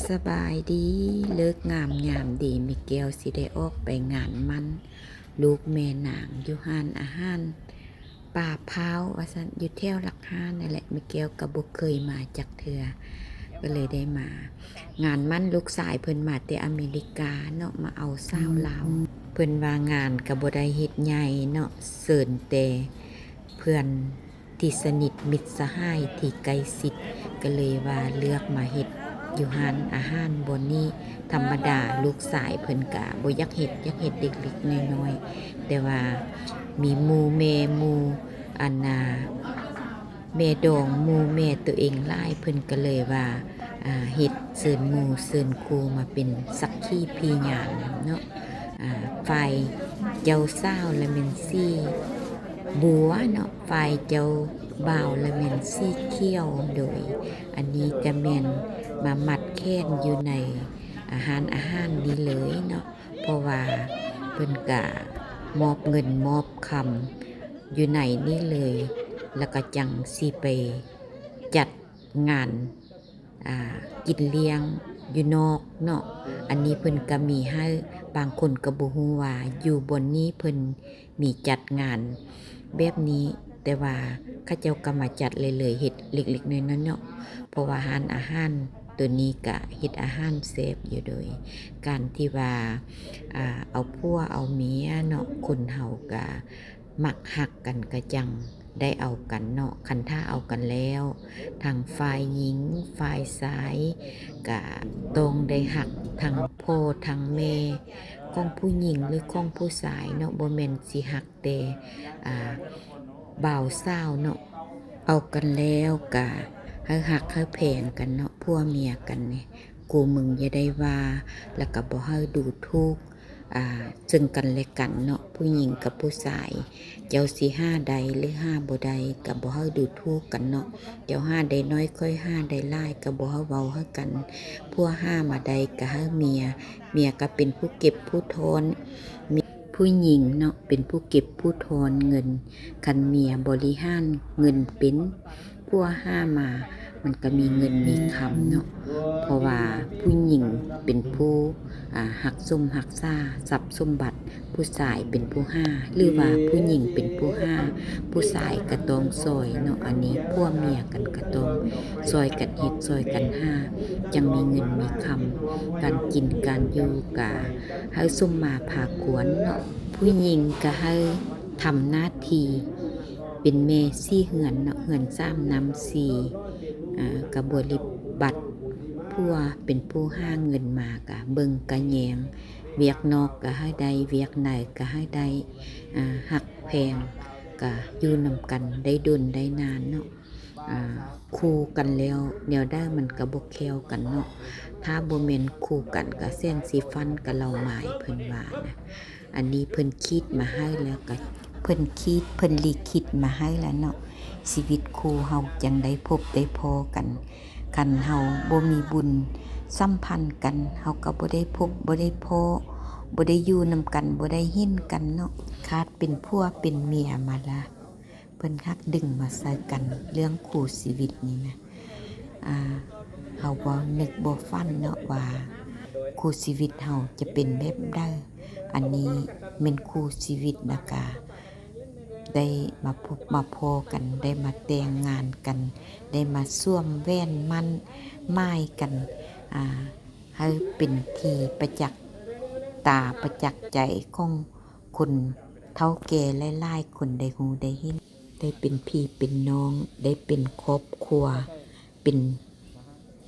ສະບາຍດີ ເລີກງາມຍາມດີ ແມ່ແກ້ວຊິໄດ້ອອກໄປງານໝັ້ນລູກແມ່ນາງ ຢູ່ຮ້ານອາຫານປ່າພ້າວວ່າຊັ້ນ ຢູ່ແຖວຫຼັກຫ້ານັ້ນແຫຼະ. ແມ່ແກ້ວກໍບໍ່ເຄີຍມາຈັກເທື່ອ ກໍເລີຍໄດ້ມາ ງານໝັ້ນລູກຊາຍເພິ່ນມາແຕ່ອາເມລິກາເນາະ ມາເອົາສາວລາວ. ເພິ່ນວ່າງານກໍບໍ່ໄດ້ເຮັດໃຫຍ່ເນາະ ເຊີນແຕ່ເພື່ອນ ທີ່ສະໜິດມິດສະຫາຍທີ່ໃກ້ຊິດ ກໍເລີຍວ່າເລືອກມາເຮັດຢູ່ຮ້ານອາຫານບ່ອນນີ້. ທຳມະດາລູກຊາຍເພິ່ນກະບໍ່ຢາກເຮັດ ຢາກເຮັດເລັກໆນ້ອຍໆ ແຕ່ວ່າມີໝູ່ແມ່ ໝູ່ ອັນນ່າ ແມ່ດອງ ໝູ່ແມ່ໂຕເອງຫຼາຍ ເພິ່ນກໍເລີຍວ່າ ອ່າ ເຮັດເຊີນໝູ່ເຊີນຄູ່ມາເປັນສັກຂີພະຍານເນາະ. ອ່າ ຝ່າຍເຈົ້າສາວລະແມ່ນສີບົວເນາະ ຝ່າຍເຈົ້າບ່າວລະແມ່ນສີຂຽວ. ໂດຍ ອັນນີ້ກະແມ່ນມາມັດແຂນຢູ່ໃນ ອາ ຮ້ານອາຫານນີ້ເລີຍເນາະ ເພາະວ່າເພິ່ນກະມອບເງິນມອບຄຳຢູ່ໃນນີ້ເລີຍ ລະກະຈັ່ງຊິໄປຈັດງານ ອ່າ ກິນລ້ຽງຢູ່ນອກເນາະ. ອັນນີ້ເພິ່ນກະມີໃຫ້ ບາງຄົນກະບໍ່ຮູ້ວ່າຢູ່ບ່ອນນີ້ເພິ່ນ ມີຈັດງານແບບນີ້ ແຕ່ວ່າເຂົາເຈົ້າກໍມາຈັດເລື້ອຍໆ ເຮັດເລັກໆນ້ອຍໆເນາະ ເພາະວ່າຮ້ານອາຫານໂຕນີ້ກະເຮັດອາຫານແຊບຢູ່. ໂດຍການທີ່ວ່າ ອ່າ ເອົາຜົວເອົາເມຍເນາະ ຄົນເຮົາກະມັກຮັກກັນກະຈັ່ງໄດ້ເອົາກັນເນາະ. ຄັນຖ້າເອົາກັນແລ້ວ ທັງຝ່າຍຍິງຝ່າຍຊາຍກະຕ້ອງໄດ້ຮັກທັງພໍ່ທັງແມ່ ຂອງຜູ້ຍິງ ຫຼື ຂອງຜູ້ຊາຍເນາະ ບໍ່ແມ່ນຊິຮັກແຕ່ ອ່າ ບ່າວສາວເນາະ. ເອົາກັນແລ້ວກະໃຫ້ຮັກໃຫ້ແພງກັນເນາະ ຜົວເມຍກັນນີ້ ກູເມືອງຢ່າໄດ້ວ່າ ລະກະບໍ່ໃຫ້ດູຖູກ ອ່າ ເຊິ່ງກັນແລະກັນເນາະ ຜູ້ຍິງກັບຜູ້ຊາຍ. ເຈົ້າຊິຫາໄດ້ ຫຼື ຫາບໍ່ໄດ້ ກະບໍ່ໃຫ້ດູຖູກກັນເນາະ. ເຈົ້າຫາໄດ້ໜ້ອຍ ຂ້ອຍຫາໄດ້ຫຼາຍ ກະບໍ່ໃຫ້ເວົ້າໃຫ້ກັນ. ຜົວຫາມາໄດ້ກະໃຫ້ເມຍ ເມຍກະເປັນຜູ້ເກັບຜູ້ທ້ອນ ຜູ້ຍິງເນາະ ເປັນຜູ້ເກັບຜູ້ທ້ອນເງິນ. ຄັນເມຍບໍລິຫານເງິນເປັນ ຜົວຫາມາ ມັນກະມີເງິນມີຄຳເນາະ ເພາະວ່າຜູ້ຍິງເປັນຜູ້ ອ່າ ຮັກສົມຮັກສາຊັບສົມບັດ ຜູ້ຊາຍເປັນຜູ້ຫາ ຫຼືວ່າຜູ້ຍິງເປັນຜູ້ຫາ ຜູ້ຊາຍກະຕ້ອງຊ່ອຍເນາະ. ອັນນີ້ຜົວເມຍກັນກະຕ້ອງຊ່ອຍກັນເຮັດ ຊ່ອຍກັນຫາ ຈັ່ງມີເງິນມີຄຳ. ການກິນການຢູ່ກະໃຫ້ສົມມາພາຄວນເນາະ. ຜູ້ຍິງກະໃຫ້ທຳໜ້າທີ່ເປັນແມ່ສີ່ເຮືອນເນາະ ເຮືອນສາມນ້ຳສີ່ ກະບໍລິບັດ ຜົວເປັນຜູ້ຫາເງິນມາ ກະເບິ່ງກະແຍງ ວຽກນອກກະໃຫ້ໄດ້ ວຽກໃນກະໃຫ້ໄດ້ ອາ ຮັກແພງ ກະຢູ່ນຳກັນໄດ້ດົນໄດ້ນານເນາະ. ອາ ຄູ່ກັນແລ້ວແນວໃດມັນກະບໍ່ແຄ້ວກັນເນາະ ຖ້າບໍ່ແມ່ນຄູ່ກັນກະແສນຊິຟັນກະເຫຼົ່າໝາຍ ເພິ່ນວ່ານະ. ອັນນີ້ເພິ່ນຂີດມາໃຫ້ແລ້ວກະ ເພິ່ນຂີດ ເພິ່ນລິຂິດມາໃຫ້ແລ້ວເນາະ ຊີວິດຄູ່ເຮົາຈັ່ງໄດ້ພົບໄດ້ພໍ້ກັນ. ຄັນເຮົາບໍ່ມີບຸນສຳພັນກັນ ເຮົາກະບໍ່ໄດ້ພົບ ບໍ່ໄດ້ພໍ້ ບໍ່ໄດ້ຢູ່ນຳກັນ ບໍ່ໄດ້ເຫັນກັນເນາະ. ຂາດເປັນຜົວເປັນເມຍມາລະ ເພິ່ນຮັກດຶງມາໃສ່ກັນ ເລື່ອງຄູ່ຊີວິດນີ້ນະ ອາ ເຮົາບໍ່ນຶກບໍ່ຝັນເນາະວ່າ ຄູ່ຊີວິດເຮົາຈະເປັນແບບໃດ. ອັນນີ້ແມ່ນຄູ່ຊີວິດ ລະກະໄດ້ມາພົບມາພໍ້ກັນ ໄດ້ມາແຕ່ງງານກັນ ໄດ້ມາສວມແຫວນໝັ້ນໝາຍກັນ ອາ ໃຫ້ເປັນທີ່ປະຈັກຕາປະຈັກໃຈຂອງຄົນເຖົ້າແກ່ຫຼາຍໆຄົນໄດ້ຮູ້ໄດ້ເຫັນ ໄດ້ເປັນພີ່ເປັນນ້ອງ ໄດ້ເປັນຄອບຄົວ ເປັນ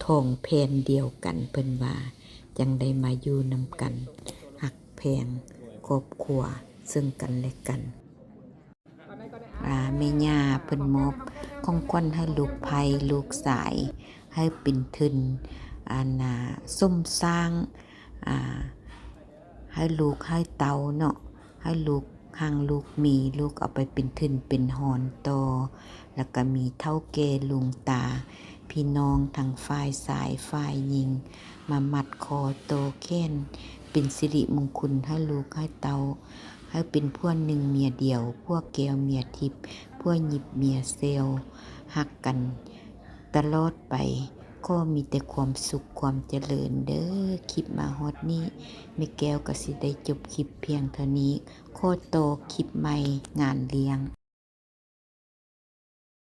ທ້ອງແຜ່ນດຽວກັນ ເພິ່ນວ່າ ຈັ່ງໄດ້ມາຢູ່ນຳກັນ ຮັກແພງຄອບຄົວເຊິ່ງກັນແລະກັນ. ອາ ແມ່ຍ່າເພິ່ນມອບຂອງຂວັນໃຫ້ລູກໃພ້ລູກຊາຍ ໃຫ້ເປັນທຶນ ອັນນ່າ ສົມສ້າງ ອາ ໃຫ້ລູກໃຫ້ເຕົ້າເນາະ ໃຫ້ລູກຮັ່ງລູກມີ ລູກເອົາໄປເປັນທຶນເປັນຮອນຕໍ່ ລະກະມີເຖົ້າແກ່ລຸງຕາ ພີ່ນ້ອງທັງຝ່າຍຊາຍຝ່າຍຍິງ ມາມັດຄໍຕໍ່ແຂນ ເປັນສິລິມຸງຄຸນໃຫ້ລູກໃຫ້ເຕົ້າ ໃຫ້ເປັນຜົວໜຶ່ງເມຍດຽວ ຜົວແກ້ວເມຍທິບ ຜົວຫຍິບເມຍແຊວ ຮັກກັນຕະຫຼອດໄປ. ກໍມີແຕ່ຄວາມສຸກຄວາມຈະເລີນເດີ້. ຄລິບມາຮອດນີ້ ແມ່ແກ້ວກໍຊິໄດ້ຈົບຄລິບພຽງເທົ່ານີ້. ຂໍຕໍ່ຄລິບໃໝ່ງານລ້ຽງ.